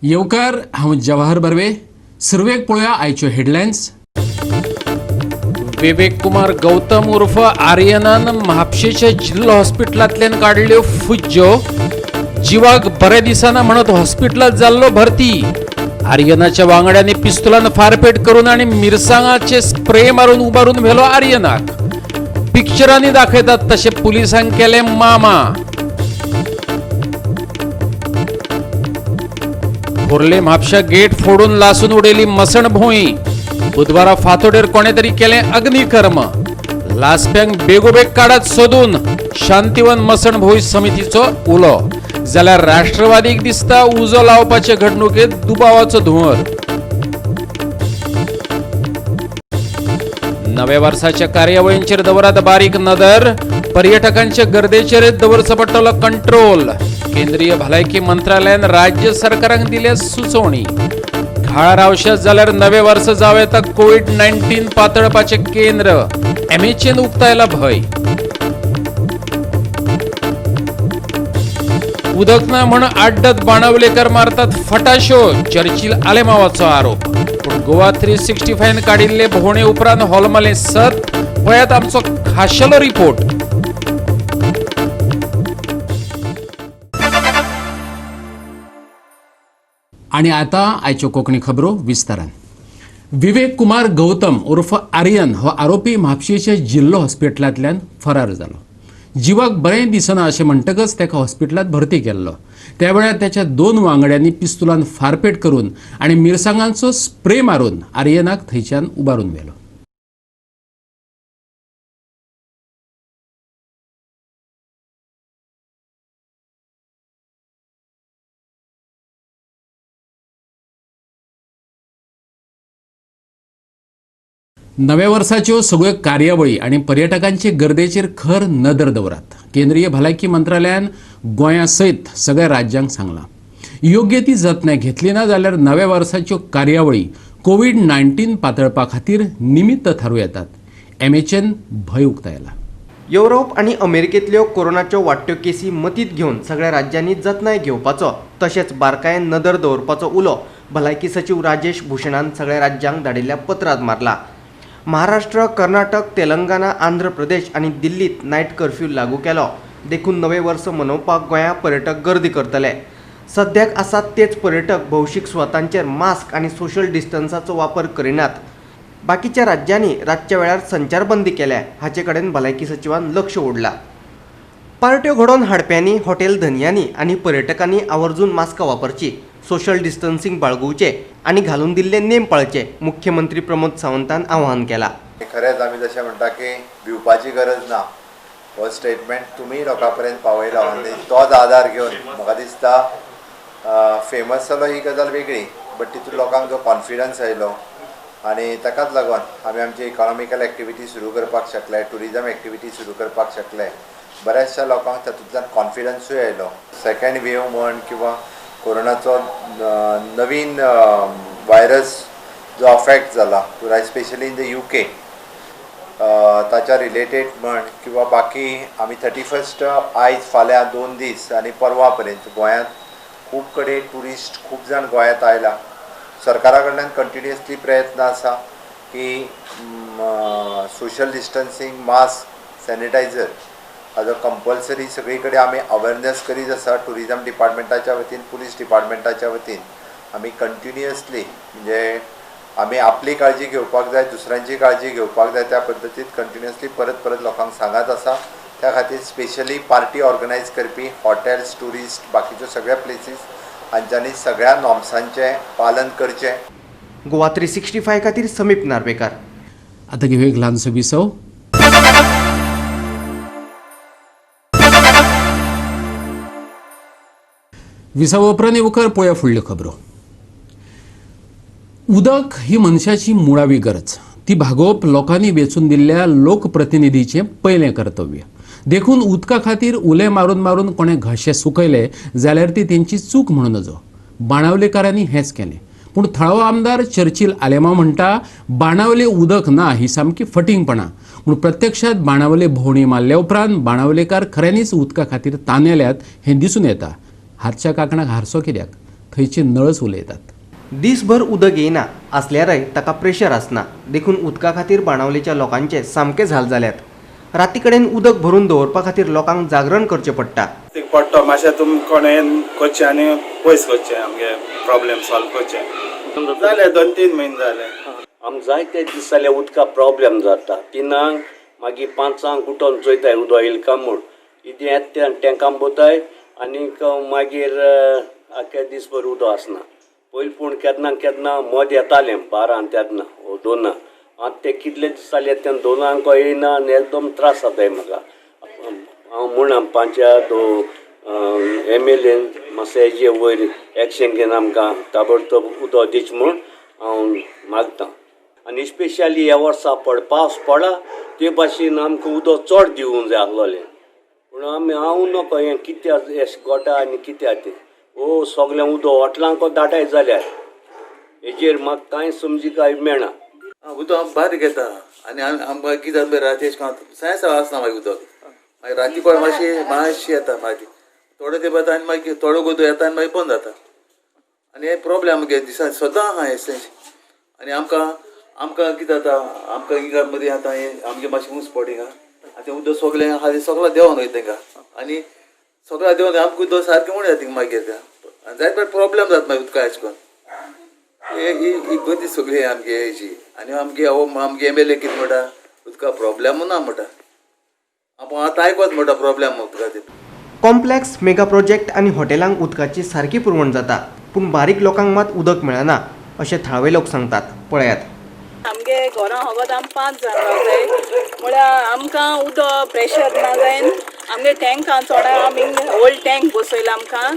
येवकार, हांव जवाहर बर्वे. सुरवेक पळोवया आयच्यो हेडलायन्स. विवेक कुमार गौतम उर्फ आर्यनान म्हापशेच्या जिल्लो हॉस्पिटलांतल्यान काडल्यो फुज्जो. जिवाक बरें दिसना म्हणत हॉस्पिटलांत जाल्लो भरती. आर्यनाच्या वांगड्यांनी पिस्तुलान फारपेट करून आनी मिरसांगाचे स्प्रे मारून उबारून व्हेलो आर्यनाक. पिक्चरांनी दाखयतात तशें पुलिसांक केलें मामा. खोर्ले म्हापशा गेट फोडून लासून उडयली मसणभूंय. बुधवारा फांतोडेर कोणे तरी केलें अग्निकर्म. लासप्यांक बेगोबेग काडात सोदून, शांतिवन मसणभूंय समितीचो उलो. जाल्यार राष्ट्रवादीक दिसता उजो लावपाचे घडणुकेत दुबावाचो धुंवर. नव्या वर्साच्या कार्यावळींचेर दवरात बारीक नदर. पर्यटकांचे गर्देचेर दवरचो पडटलो कंट्रोल. केंद्रीय भलायकी मंत्रालयान राज्य सरकारांक दिल्या सुचोवणी. घाळ रावशात जाल्यार नवे वर्स जावं येता कोविड 19 पातळपाचें केंद्र. एमएचएन उक्तायला भंय. उदक ना म्हण आड्डत बाणावलेकर मारतात फटाशो, चर्चिल आलेमावाचो आरोप. पूण गोवा 365 काडिल्ले भोंवणे उपरांत होलमलें सत. पळयात आमचो खाशेलो रिपोर्ट. आणि आता आयच्यो कोंकणी खबरो विस्तारान. विवेक कुमार गौतम उर्फ आर्यन हो आरोपी म्हापशेच्या जिल्लो हॉस्पिटलांतल्यान फरार जालो. जिवाक बरें दिसना अशें म्हणटकच ताका हॉस्पिटलांत भरती केल्लो. त्या वेळार त्याच्या दोन वांगड्यांनी पिस्तुलान फारपेट करून आनी मिरसांगांचो स्प्रे मारून आर्यनाक थंयच्यान उबारून व्हेलो. नव्या वर्साच्यो सगळ्यो कार्यावळी आनी पर्यटकांचे गर्देचेर खर नदर दवरात. केंद्रीय भलायकी मंत्रालयान गोंया सयत सगळ्या राज्यांक सांगलां, योग्य ती जतनाय घेतली ना जाल्यार नव्या वर्साच्यो कार्यावळी कोवीड 19 पातळपा खातीर निमित्त थारूं येतात. एमएचएन भंय उक्तायला. युरोप आनी अमेरिकेंतल्यो कोरोनाच्यो वाडट्यो केसी मतींत घेवन सगळ्या राज्यांनी जतनाय घेवपाचो तशेंच बारकायेन नदर दवरपाचो उलो भलायकी सचीव राजेश भूषणान सगळ्या राज्यांक धाडिल्ल्या पत्रांत मारला. महाराष्ट्र, कर्नाटक, तेलंगणा, आंध्र प्रदेश आनी दिल्लीत नायट कर्फ्यू लागू केलो. देखून नवें वर्स मनोवपाक गोंया पर्यटक गर्दी करतले. सद्याक आसात तेच पर्यटक भौशीक सुवातांचेर मास्क आनी सोशल डिस्टन्साचो वापर करिनात. बाकीच्या राज्यांनी रातच्या वेळार संचारबंदी केल्या. हाचे कडेन भलायकी सचिवान लक्ष ओडलां. पार्ट्यो घडोवन हाडप्यांनी, हॉटेल धनयांनी आनी पर्यटकांनी आवर्जून मास्कां वापरची, सोशल डिस्टन्सिंग बाळगुवचें आनी घालून दिल्ले नेम पाळचे, मुख्यमंत्री प्रमोद सावंतान आवाहन केलां. खरेंच आमी जशें म्हणटा की भिवपाची गरज ना, हो स्टेटमेंट तुमी लोकां पर्यंत पावयलो आनी तोच आदार घेवन म्हाका दिसता फेमस जालो ही गजाल वेगळी, बट तितून लोकांक जो कॉन्फिडन्स आयलो आनी ताकाच लागून आमी आमची इकॉनॉमिकल एक्टिविटी सुरू करपाक शकले, ट्युरिजम एक्टिविटी सुरू करपाक शकले. बऱ्याचशा लोकांक तातूंतल्यान कॉन्फिडन्सूय आयलो. सेकंड वेव म्हण किंवा कोरोनाचो नवीन व्हायरस जो अफेक्ट जाला पुराय, स्पेशली इन the UK, ताच्या रिलेटेड म्हण किंवा बाकी आमी 31 आयज फाल्यां 2 दीस आनी परवा पर्यंत गोंयांत खूब कडेन ट्युरिस्ट खूब जाण गोंयांत आयला. सरकारा कडल्यान कंटिन्युअसली प्रयत्न आसा की सोशल डिस्टन्सिंग, मास्क, सॅनिटायझर हाजो कंपल्सरी सगळी कडेन आमी अवेरनेस करीत आसा. ट्युरिजम डिपार्टमेंटाच्या वतीन, पुलीस डिपार्टमेंटाच्या वतीन आमी कंटिन्युअसली, म्हणजे आमी आपली काळजी घेवपाक जाय, दुसऱ्यांची काळजी घेवपाक जाय, त्या पद्दतीन कंटिन्युअसली परत परत लोकांक सांगत आसा. त्या खातीर स्पेशली पार्टी ऑर्गनायज करपी हॉटेल्स, ट्युरिस्ट, बाकीच्यो सगळ्या प्लेसीस हांच्यांनी सगळ्या नॉर्म्सांचें पालन करचें. गोवा 365 खातीर समीप नार्वेकार. आतां घेवया एक ल्हानसो विसव. विसवा उपरांत येवकार पळोवया फुडल्यो खबरो. उदक ही मनशाची मुळावी गरज. ती भागोवप लोकांनी वेंचून दिल्ल्या लोकप्रतिनिधीचें पयलें कर्तव्य. देखून उदका खातीर उले मारून मारून कोणें घशे सुकयले जाल्यार ती तेंची चूक म्हणूं नजो. बाणावलेकारांनी हेंच केलें. पूण थळावो आमदार चर्चिल आलेमांव म्हणटा, बाणावले उदक ना ही सामकी फटींगपणां. पूण प्रत्यक्षात बाणावले भोंवडी मारल्या उपरांत बाणावलेकार खऱ्यांनीच उदका खातीर तानेल्यात हें दिसून येता. हातच्या कांकणाक हारसो कित्याक, थंयचे नळच उलयतात. दीसभर उदक येयना आसल्यारय ताका प्रेशर आसना, देखून उदका खातीर बाणावलेच्या लोकांचे सामके झाल जाल्यात. राती कडेन उदक भरून दवरपा खातीर लोकांक जागरण करचें पडटा. पडटा मातशें तुमी कोणें करचें आनी पयस करचें, आमगे प्रॉब्लेम सॉल्व करचें. जालें 2-3 म्हयने जाले. आमकां जायते दीस जाल्यार उदका प्रॉब्लेम जाता. 3 मागीर 5 उठोन चोयताय उदक येयलें काय म्हूण. इदें येता ते टेंकां बोताय आनीक मागीर आख्खे दीसभर उदक आसना. पयलीं पूण केन्ना केन्ना मद येतालें 12 तेन्ना वो 2. आतां ते कितले दीस जाले तेन्ना 2 येयना आनी एकदम त्रास जाताय म्हाका. हांव म्हूण पंचायत MLA मातशें हेजे वयर एक्शन घेवन आमकां ताबडतोब उदक दिवचें म्हूण हांव मागतां. आनी स्पेशली ह्या वर्सा पावस पडला ते भाशेन आमकां उदक चड दिवंक जाय आसलोलें. पूण आमी हांव नको हें कित्याक एश गोटा आनी कित्याक तें ओ सगळें उदक हॉटलांक दाटाय जाल्यार हेजेर म्हाका कांय समजिकाय मेळना. उदक बारीक येता आनी आमकां कितें जाता राती सायन्स आसना मागीर उदक मागीर राती कोण मातशी मातशी येता, मागीर थोडो तेंप येता आनी मागीर थोडो उदक येता आनी मागीर बंद जाता. आनी हे प्रॉब्लेम आमगे दिसा सदां आहा हें. आनी आमकां आमकां कितें जाता, आमकां हिंगा मदीं आतां हें आमगे मातशें ऊंच पड हिंगा आनी तें उदक सगळें आहा तें सगळें देंवन वयता हिंगा आनी सगळें देंवन आमकां उदक सारकें उणें जाता थिंगा मागीर तें. आनी जायते प्रॉब्लेम जाता मागीर उदका एश करून. ही गती सगळी आमगे हेजी. आनी आमगे हो आमगे MLA कितें म्हणटा, उदका प्रॉब्लेम ना म्हणटा. आपूण आतां आयकोत म्हणटा प्रॉब्लेम उदका ते. कॉम्प्लेक्स, मेगा प्रोजेक्ट आनी हॉटेलांक उदकाची सारकी पुरवण जाता, पूण बारीक लोकांक मात उदक मेळना अशें थळावे लोक सांगतात. पळयात. आमगे घरां होगोत आम 5 जाण रावताय, म्हळ्यार आमकां उदक प्रेशर ना जायन. आमगे टँकां चोडा आमी ओल्ड टँक बसयला आमकां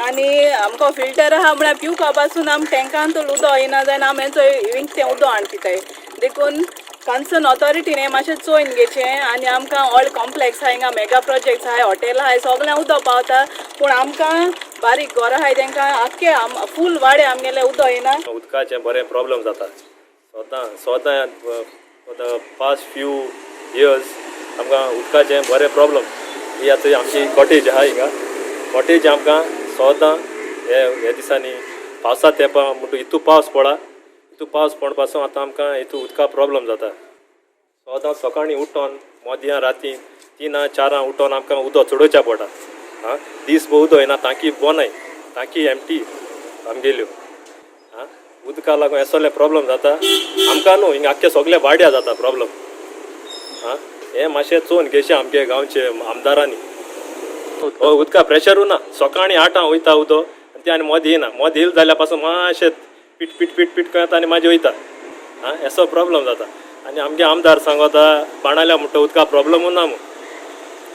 आनी आमकां फिल्टर आहा, म्हळ्यार पिवपा पासून आम टँकांत उदक येना जायन आमी हेंचो विंक तें उदक हाडून पिताय. देखून कन्सर्न ऑथॉरिटीन हें मातशें चोयन घेवचें आनी आमकां ऑल कॉम्प्लेक्स आहा हिंगा, मेगा प्रोजेक्ट्स आहाय, हॉटेल आहाय, सगळें उदक पावता, पूण आमकां बारीक घरां आहाय तेंकां आख्खे फूल वाडे आमगेलें उदक येना. उदकाचें बरें प्रॉब्लेम जाता सदां सदां. For the past few years आमकां उदकाचें बरें प्रॉब्लम. ही आतां आमची कॉटेज आहा हिंगा, कॉटेज आमकां सदां हे दिसांनी पावसा तेंपा म्हणटू इतू पावस पडा, इतू पावस पडपा पासून आतां आमकां हितू उदका प्रॉब्लम जाता. सदां सकाळीं उठोन मदयां राती 3-4 उठोन आमकां उदक चडोवचें पडटा. आं दीस भोव उदक येना, टांकी बंद, टांकी एमटी आमगेल्यो. आं उदका लागून हें सगळें प्रॉब्लम जाता आमकां न्हू, हिंगा आख्खे सगळे वाड्या जाता प्रॉब्लम. आं हें मातशें चोवन घेवचें आमगे गांवचे आमदारांनी. उदका प्रेशरूय ना, सकाळीं 8 वयता उदक आनी तें आनी मदीं येना, मदीं येयलें जाल्यार पासून मातशें पीट पीट पीट पीट करता आनी मागीर वयता. आं असो प्रॉब्लम जाता. आनी आमगे आमदार सांगता बाणाल्या म्हणटा उदका प्रॉब्लमूय ना म्हूण.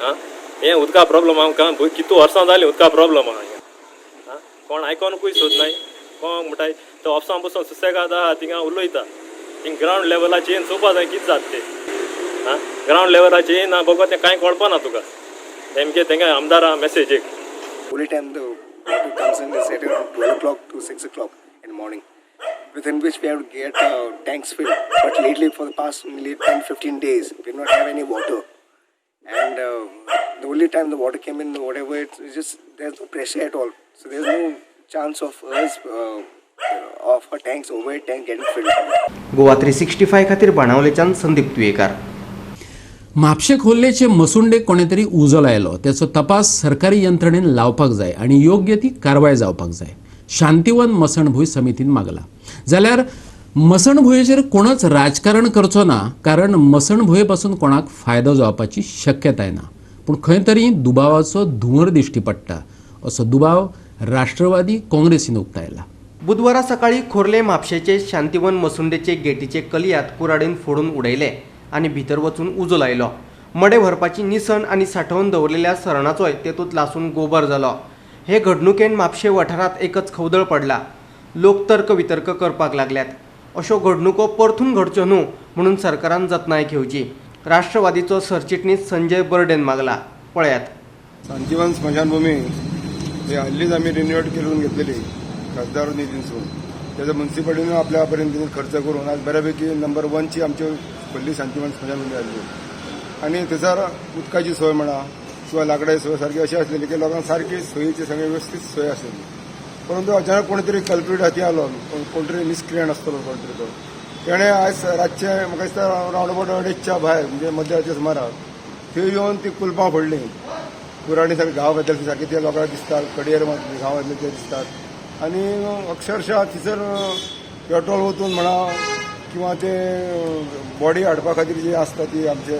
आं हें उदका प्रॉब्लम आमकां कितू वर्सां जालीं उदका प्रॉब्लम आहा हिंगा. आं कोण आयकोनकूय सोदनाय, कोण म्हणटाय तो ऑफिसान बसून सुसेगाद आहा थिंगा उलयता, थिंग ग्रावंड लेवलाचेर येवन चोवपा जाय कितें जाता तें. आं ग्रावंड लेवलाचेर येयना बगो तें कांय कळपाना तुका नेमकें तेंगे आमदारा मॅसेज एक. Only time the water comes in is at around 12 o'clock to 6 o'clock in the morning, within which we have to get tanks filled. But lately, for the past nearly 10-15 days, we do not have any water. And the only time the water came in, whatever, it's just there's no pressure at all. So there's no chance of us of our tanks, overhead tank getting filled. Goa 365 खातीर बाणावलेच्यान संदीप तुयेकार. म्हापशे खोल्लेचे मसुंडेक कोणें तरी उजो लायलो, तेचो तपास सरकारी यंत्रणेन लावपाक जाय आनी योग्य ती कारवाय जावपाक जाय. शांतीवन मसणभूंय समितीन मागला. जाल्यार मसणभुंयेचेर कोणच राजकारण करचो ना, कारण मसणभुंये पासून कोणाक फायदो जावपाची शक्यताय ना. पूण खंय तरी दुबावाचो धुंवर दिश्टी पडटा असो दुबाव राष्ट्रवादी काँग्रेसीन उक्तायला. बुधवारा सकाळी खोर्ले म्हापशेचे शांतीवन मसुंडेचे गेटीचे कलियात कुराडीन फोडून उडयले आनी भितर वचून उजो लायलो. मडें व्हरपाची निसण आनी सांठोवन दवरलेल्या सरणाचोय तेतूंत लासून गोबर जालो. हे घडणुकेन म्हापशे वाठारांत एकच खवदळ पडला. लोक तर्क वितर्क करपाक लागल्यात. अश्यो घडणुको परतून घडच्यो न्हू म्हणून सरकारान जतनाय घेवची. राष्ट्रवादीचो सरचिटणीस संजय बर्डेन मागला. पळयात. शांतीवन स्मशानभूमी हे हल्लीच आमी रिनोवेट करून घेतलेली खासदार निधींसून, त्याचा म्युन्सिपाल्टीनं आपल्या पर्यंत खर्च करून आज बऱ्यापैकी नंबर 1ची आमची खोर्ली शांतीवन स्मशानभूमी आसली. आनी थंयसर उदकाची सोय म्हणा किंवा लाकडाची सोय सारकी अशी आसलेली की लोकांक सारकी सोयीची सगळी वेवस्थीत सोय आसलेली. परंतु अचानक कोण तरी कल्प्रीट हाती आलो, कोण तरी मिसक्रियंट आसतलो कोण तरी तो, तेणें आयज रातचें म्हाका दिसता रावंड अबाउट 2:30च्या भायर म्हणजे मध्यराती सुमाराक थंय येवन ती कुलपां फोडलीं. कुराडी सारके घाव घातले सारके ते लोकांक दिसतात, कडयेर घाव घातले ते दिसतात आनी अक्षरशः थंयसर पेट्रोल वतून म्हणा किंवा ते बॉडी हाडपा खातीर जी आसता ती आमचे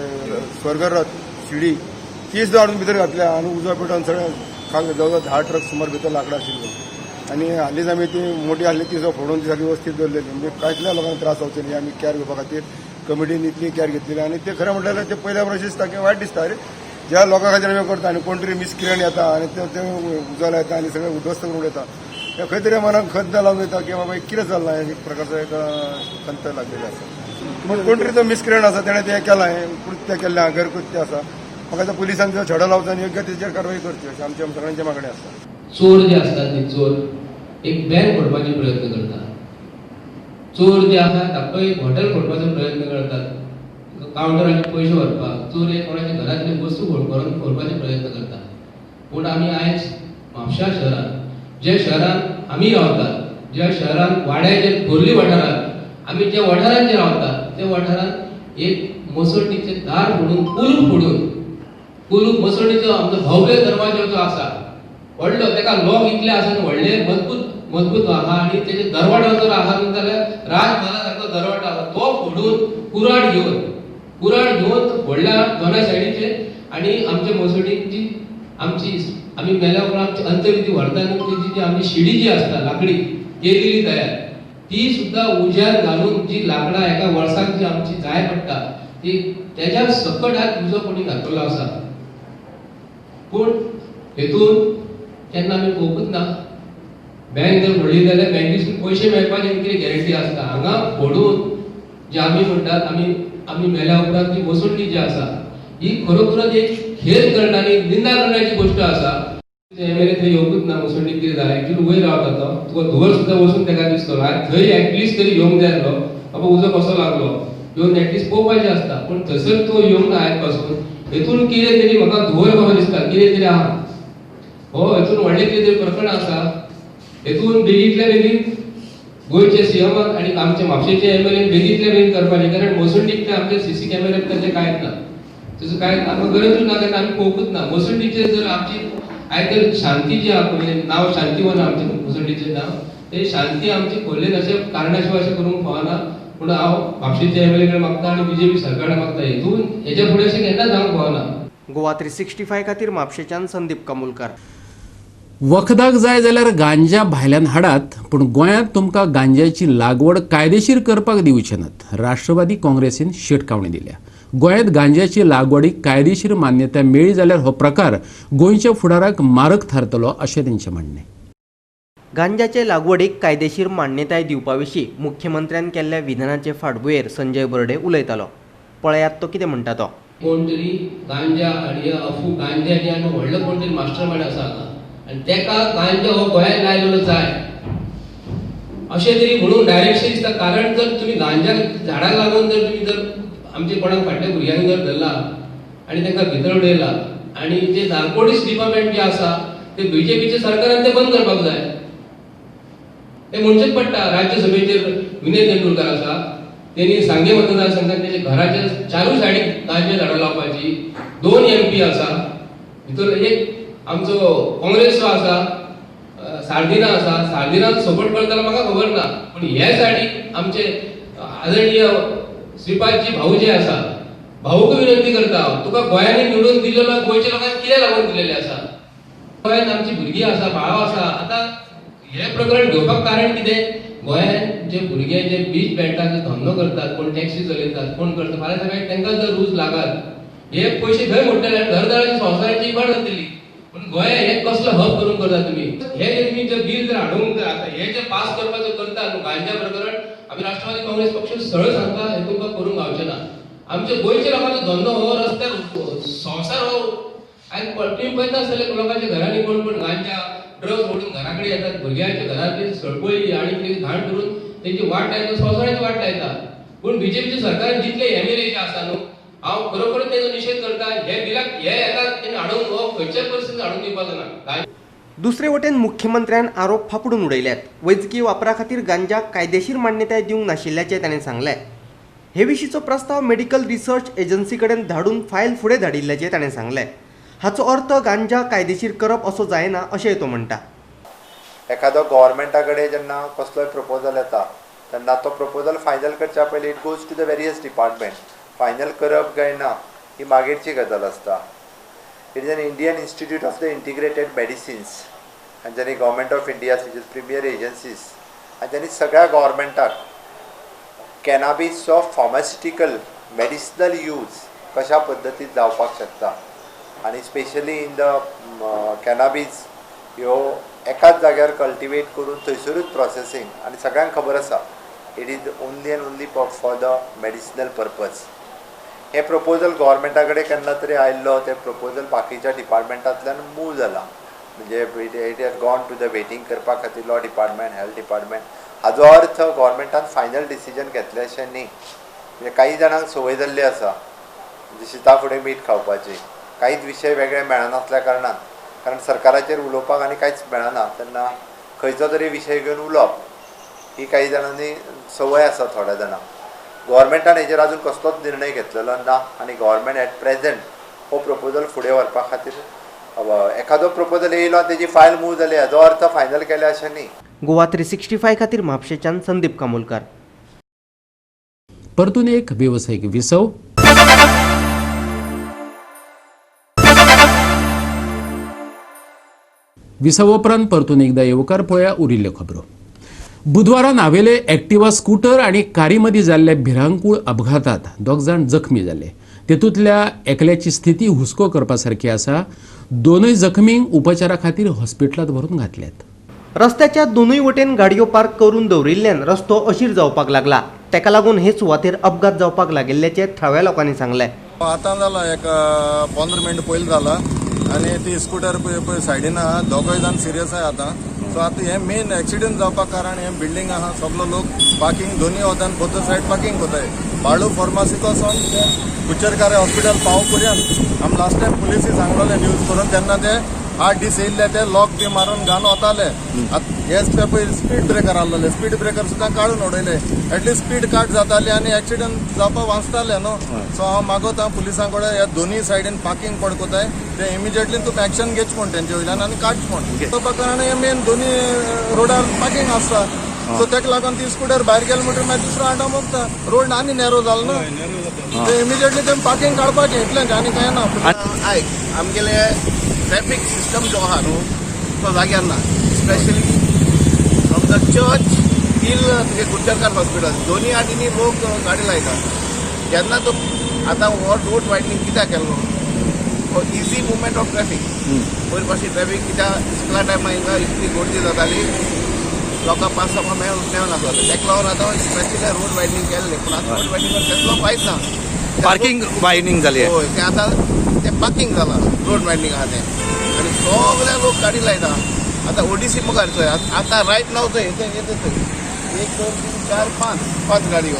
स्वर्गरथ शिडी ती सुद्दां हाडून भितर घातल्या आनी उजो पेटोवन सगळें जवळ जवळ 10 ट्रक सुमार भितर लांकडां आशिल्लीं आनी हालींच आमी ती मोटी आसली ती सुद्दां फोडून ती सारकी वेवस्थीत दवरलेली. म्हणजे कांयतल्या लोकांक त्रास जावचे न्ही आमी कॅर घेवपा खातीर कमिटीन इतली कॅर घेतलेली आनी ते खरें म्हणल्यार ते पयल्या भशेन तांकां वायट दिसता. अरे ज्या लोकां खातीर आमी करता आनी कोण तरी मिसक्रियंट येता आनी ते उजो लायता आनी सगळें उद्ध्वस्त करून उडयता, हे खंय तरी मनाक खंत लागून येता की बाबा कितें चल्लां, एक प्रकारचो एक खंत लागलेली आसा. पूण कोण तरी तो मिसक्रियंट आसा तेणें तें केलां, हें कृत्य केल्लें घरकृत्य आसा. म्हाका दिसता पुलिसांनी तो छडो लावचो आनी योग्य तेचेर कारवाय करची अशें आमच्या सगळ्यांची मागणी आसा. चोर जे आसतात न्ही, चोर एक बँक फोडपाचे प्रयत्न करता, चोर जे आसा धाकटो एक हॉटेल फोडपाचो प्रयत्न करतात, कावंटराचे पयशे व्हरपाक, चोर हे कोणाच्या घरांतले वस्तू फोडपाचे प्रयत्न करतात. पूण आमी आयज म्हापशा शहरांत, जे शहरांत आमी रावतात, ज्या शहरांत वाड्याचे खोर्ली वाठारांत आमी ज्या वाठारांत जे रावतात त्या वाठारांत एक मसंडीचें दार फोडून कुलूप फोडून कुलूप मसंडीचो आमचो भव्य दरवाजो जो आसा व्हडलो, तेका लॉक इतले आसा व्हडले मजबूत मजबूत आहा आनी तेजे दरवाटो जर आहा जाल्यार राजमहाला सारको दरवाटो आसा, तो फोडून कुराड घेवन फोडल्या दोनाय सायडीचे आनी आमच्या मसंडीक जी आमची आमी मेल्या उपरांत आमची अंत्यविधी व्हरता न्हू तेजी जी आमची शिडी जी आसता लाकडी केलेली तयार ती सुद्दां उज्यार घालून जी लाकडां एका वर्साक जी आमची जाय पडटा ती तेज्या सकट हात उजो कोणी घातलेलो आसा. पूण हेतून केन्ना आमी पळोवंकूच ना. बँक जर फोडली जाल्यार बँकेसून पयशे मेळपाची कितें गॅरंटी आसता. हांगा फोडून जे आमी म्हणटात आमी आमी मेल्या उपरांत ती मसंडी जी आसा ही खरोखरच एक खेद करणारी निंदा करण्याची गोश्ट आसा. एमएलए थंय येवंकूच ना, मसंडीक कितें जालें एक्चुअली वयर रावता तो, तुका धुंवर सुद्दां वचून तेका दिसतलो. आनी थंय एटलिस्ट तरी येवंक जाय आसलो, बाबा उजो कसो लागलो येवन एटलिस्ट पळोवपाचें आसता. पूण थंयसर तो येवंक ना आयज पासून. हेतून कितें तरी म्हाका धुंवर कसो दिसता, कितें तरी आहा हो हेतून व्हडलें कितें तरी प्रकरण आसा. हेतून बेगींतल्या बेगीन गोंयचे सीएमान आनी आमचे म्हापशेचे एमएलए बेगींतल्या बेगीन करपाचें, कारण मसंडीक ते आमचे सीसी कॅमेऱ्यात तांचें कांयच ना, तसो कांय आमकां गरजूच ना, कारण आमी पळोवंकूच ना. मसंडीचेर जर आमची आयज जर शांती जी आहा पळय, नांव शांतीवन आमचें मसंडीचें नांव, ते शांती आमची खोल्लेन अशें कारणाशिवाय अशें करूंक फावना. पूण हांव म्हापशेचे एमएलए कडेन मागता आनी बीजेपी सरकारा मागता हेतून हेच्या फुडें अशें केन्ना जावंक फावना. गोवा 365 खातीर म्हापशेच्यान संदीप कामुलकार. वखदाक जाय जाल्यार गांजा भायल्यान हाडात, पूण गोंयांत तुमकां गांजाची लागवड कायदेशीर करपाक दिवचे नात. राष्ट्रवादी काँग्रेसीन शिटकावणी दिल्या. गोंयांत गांजाची लागवडीक कायदेशीर मान्यताय मेळ्ळी जाल्यार हो प्रकार गोंयच्या फुडाराक मारक थारतलो अशें तेंचें म्हणणें. गांजाचे लागवडीक कायदेशीर मान्यताय दिवपा विशीं मुख्यमंत्र्यान केल्ल्या विधानाचे फाटभुंयेर संजय बर्डे उलयतालो. पळयात तो कितें म्हणटा तो. कोण तरी गांजा आनी अफू गांजा आनी आनी व्हडलो कोण तरी मास्टर मायंड आसा हांगा आनी तेका गांजा हो गोंयांत लायलेलो जाय अशें तरी म्हणून डायरेक्शन दिसता. कारण जर तुमी गांजा झाडाक लागून जर तुमी जर आमचे कोणाक फाटल्या भुरग्यांक जर धरला आनी तांकां भितर उडयला आनी जे नार्कोटिक्स डिपार्टमेंट जे आसा ते बीजेपीच्या सरकारान ते बंद करपाक जाय, ते म्हणचेच पडटा. राज्यसभेचेर विनय तेंडुलकर आसा, तेणी सांगे मतदारसंघात तेच्या घराच्या चारूय सायडीक गांजा झाडां लावपाची. 2 एमपी आसा भितर, एक आमचो काँग्रेसचो आसा सार्दिना आसा, सार्दिनान सपोर्ट करतालो म्हाका खबर ना, पूण हे सायडीक आमचे आदरणीय श्रीपादजी भाऊ जे आसा, भाऊक विनंती करता हांव, तुका गोंयांनी निवडून दिलेलो गोंयच्या लोकांक कितें लागून दिलेलें आसा. गोंयांत आमची भुरगीं आसा, बाळां आसा. आतां हें प्रकरण घेवपाक कारण कितें, गोंयांत जे भुरगे जे बीच बँटाचो धंदो करतात, कोण टॅक्सी चलयतात, कोण करता, फाल्यां सकाळी तांकां जर रूज लागत हे पयशे खंय मोडटले आनी घरदाराची संवसाराची इबाड जातली. पूण गोंया हे कसलो हब करून करता तुमी, हे जे तुमी जे बील जर हाडूंक जाय आतां हे जे पास करपाचो करता न्हू गांजा प्रकरण, आमी राष्ट्रवादी काँग्रेस पक्ष सरळ सांगता हे तुमकां करूंक गावचें ना. आमच्या गोंयच्या लोकांचो धंदो हो रस्त्यार संवसार हो आनी तुमी पळयता आसतले लोकांच्या घरांनी कोण कोण गांजा ड्रग्स मोडून घरा कडेन येतात, भुरग्यांच्या घरांतली सळपळी आनी कितें घाण करून तेंची वाट लायता, संवसाराची वाट लायता. पूण बीजेपीच्या सरकारान जितले एमएलए जे आसा न्हू, हांव खरोखर तेजो निशेध करता. हे बिलाक हे हेका तेणी हाडूंक हो खंयच्याय परिस्थितीन हाडून दिवपाचो ना. दुसरे वटेन मुख्यमंत्र्यान आरोप फाफडून उडयल्यात. वैजकी वापरा खातीर गांजाक कायदेशीर मान्यताय दिवंक नाशिल्ल्याचें ताणें सांगलें. हे विशींचो प्रस्ताव मेडिकल रिसर्च एजन्सी कडेन धाडून फायल फुडें धाडिल्ल्याचें ताणें सांगलें. हाचो अर्थ गांजा कायदेशीर करप असो जायना अशेंय तो म्हणटा. एखादो गव्हर्मेंटा कडेन जेन्ना कसलोय प्रपोजल येता तेन्ना तो प्रपोजल फायनल करच्या पयलीं it goes to the various department. Final करप काय ना ही मागीरची गजाल आसता. It is an Indian Institute of the Integrated Medicines आनी ज्यांनी government of India which is premier agencies आनी ज्यांनी सगळ्या गव्हर्मेंटाक कॅनाबीसचो फार्मास्युटिकल मेडिसिनल यूज कशा पद्दतीन जावपाक शकता आनी स्पेशली इन the cannabis ह्यो एकाच जाग्यार कल्टिवेट करून थंयसरूच प्रोसेसींग आनी सगळ्यांक खबर आसा it is only and only for the medicinal purpose. हें प्रपोजल गव्हर्मेंटा कडेन केन्ना तरी आयिल्लो, तें प्रपोजल बाकीच्या डिपार्टमेंटांतल्यान मूव जाला, म्हणजे it has gone to the waiting करपा खातीर लॉ डिपार्टमेंट, हेल्थ डिपार्टमेंट. हाजो अर्थ गव्हर्मेंटान फायनल डिसिजन घेतलें अशें न्ही. म्हणजे काही जाणांक संवय जाल्ली आसा म्हणजे शिता फुडें मीठ खावपाची, कांयच विशय वेगळे मेळनासल्या कारणान, कारण सरकाराचेर उलोवपाक आनी कांयच मेळना तेन्ना खंयचो तरी विशय घेवन उलोवप ही काही जाणांनी संवय आसा थोड्या जाणांक. गव्हर्मेंटान हेजेर अजून कसलोच निर्णय घेतलेलो ना आनी गव्हर्मेंट एट प्रेझेंट हो प्रपोजल फुडें व्हरपा खातीर एखादो प्रपोजल येयलो तेजी फायल मूव जाली हाजो अर्थ फायनल केल्या अशें न्ही. गोवा 365 खातीर म्हापशेंच्यान संदीप कामोलकर. परतून एक वेवसायीक विसव. विसव उपरांत परतून एकदा येवकार पळया उरिल्ल्यो खबरो. बुधवारा नावेले एक्टिवा स्कूटर आनी कारी मदीं जाल्ल्या भिरांकूळ अपघातात दोग जाण जखमी जाले. तेतूंतल्या एकल्याची स्थिती हुस्को करपा सारकी आसा. दोनूय जखमींक उपचारा खातीर हॉस्पिटलांत व्हरून घातल्यात. रस्त्याच्या दोनूय वटेन गाडयो पार्क करून दवरिल्ल्यान रस्तो अशीर जावपाक लागला. ताका लागून हे सुवातेर अपघात जावपाक लागिल्ल्याचें थळाव्या लोकांनी सांगलें. आतां जाला एक 15 मिनट पयलीं जाला आनी ती स्कूटर पळय सायडीन आहा, दोगूय जाण सिरियस आहा आतां. सो आतां हें मेन एक्सिडंट जावपाक कारण हें बिल्डींग आहा, सगलो लोक पार्किंग दोनूय वतान बोथ सायड पार्किंग कोताय. बाळू फार्मासीक वचोन ते कुचरकारे हॉस्पिटल पाव पर्यंत आमी लास्ट टायम पुलिसी सांगलोले न्यूज करून, तेन्ना ते 8 दीस येयल्ले ते लॉक बी मारून घालून वताले. आतां हेच ते पळय स्पीड ब्रेकर आहलोले, स्पीड ब्रेकर सुद्दां काडून उडयले. एटलिस्ट स्पीड काट जाताली आनी एक्सिडंट जावपाक वाचताले न्हू. सो हांव मागोता पुलिसां कडेन ह्या दोनूय सायडीन पार्किंग पड कोताय ते इमिजिएटली तुका एक्शन घेच म्हण तेंचे वयल्यान आनी काडच म्हण. कारण हे मेन दोनूय रोडार पार्किंग आसता, सो तेका लागून ती स्कुटर भायर गेले म्हणटकीर मागीर दुसरो आंडो मोगता, रोड आनी नॅरो जालो न्हू. ते इमिजिएटली तेमी पार्किंग काडपाचें इतलें आनी कांय ना. आयक, आमगेले ट्रॅफिक सिस्टम जो आहा न्हू तो जाग्यार ना, specially from the church till तुगे कुडचडकार हॉस्पिटल दोन्ही आटींनी लोक गाडी लायता. जेन्ना तो आतां हो रोड वायडनींग कित्याक केल्लो, इजी मुवमेंट ऑफ ट्रॅफिक. पयलीं पाशी ट्रॅफिक कित्याक इस्कुला टायमार हिंगा इतली गर्दी जाताली, लोकांक 5-6 मेळनासलें. तेका लागून आतां स्पेशली रोड वायडनींग केल्लें, पूण आतां रोड वायडनींग तेतलो फायद ना. पार्किंग वायडनींग जाली, हय, तें आतां तें पार्किंग जालां, रोड वायडनींग आहा तें आनी सगळे लोक गाडी लायता. आतां ओडीसी मुखार चोय आतां रायट नाव चोय येता थंय 1 2 3 4 5 गाडयो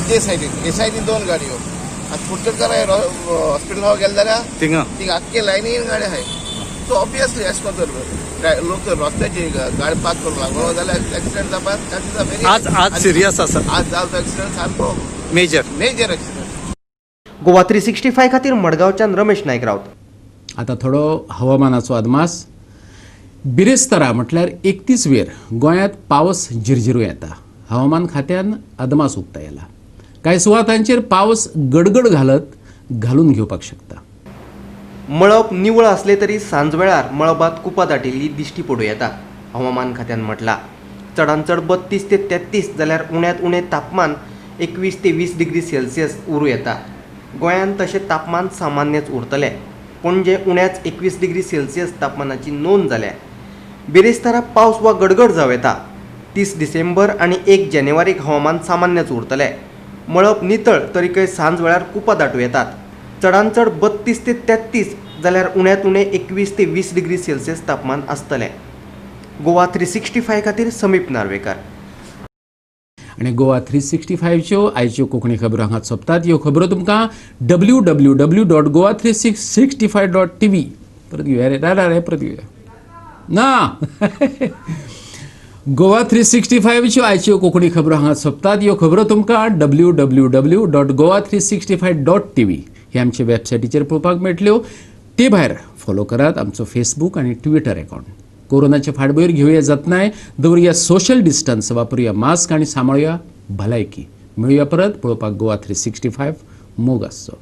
ते सायडीन, हे सायडीन 2 गाडयो. आतां कुडचडकार हॉस्पिटल गेले जाल्यार थिंगा थिंगा आख्खे लायनीन गाडी आहाय. सो ऑब्वियसली अशें करून जर लोक जर रस्त्याचेर गाडी पार्क करूंक लागलो जाल्यार एक्सिडंट जावपाक चान्सीस are very. आज सिरियस आसा, आज जालो तो एक्सिडंट सारको मेजर एक्सिडंट. गोवा 365 खातीर मडगांवच्यान रमेश नायक रावत. आतां थोडो हवामानाचो अदमास. बिरेस्तारा म्हटल्यार 31 वेर गोंयांत पावस झिरझिरूं येता. हवामान खात्यान अदमास उक्तायला. कांय सुवातांचेर पावस गडगड घालत घालून घेवपाक शकता. मळब निवळ असले तरी सांजवेळार मळबात कुपां दाटिल्ली दिश्टी पडूं येता. हवामान खात्यान म्हटलां चडांत चड 32 ते 33 जाल्यार उण्यांत उणें तापमान 21 ते 20 डिग्री सेल्सियस उरूं येता. गोंयांत तशें तापमान सामान्यच उरतलें. पणजे उण्याच 21 डिग्री सेल्सियस तापमानाची नोंद जाल्या. बिरेस्तारा पावस वा गडगड जावं येता. 30 डिसेंबर आनी 1 जानेवारीक हवामान सामान्यच उरतलें. मळब नितळ तरीकय सांज वेळार कुपां दाटूं येतात. चडांत चड 32 ते 33 जाल्यार उण्यांत उणें 21 ते 20 डिग्री सेल्सियस तापमान आसतलें. गोवा 365 खातीर समीप नार्वेकर. आनी गोवा 365च्यो आयच्यो कोंकणी खबरो हांगा सोंपतात. ह्यो खबरो तुमकां www.goa365.tv परत घेवया रे, रे परत घेवया. ना. गोवा 365च्यो आयच्यो कोंकणी खबरो हांगा सोंपतात. ह्यो खबरो तुमकां www.goa365.tv हे आमचे वेबसायटीचेर पळोवपाक मेळटल्यो. ते भायर फॉलो करात आमचो फेसबूक आनी ट्विटर अकावंट. कोरोनाचे फाटभुंयेर घेवया जतनाय, दवरुया सोशल डिस्टन्स, वापरुया मास्क आनी सांबाळुया भलायकी. मेळुया परत पळोवपाक गोवा 365. मोग आसचो.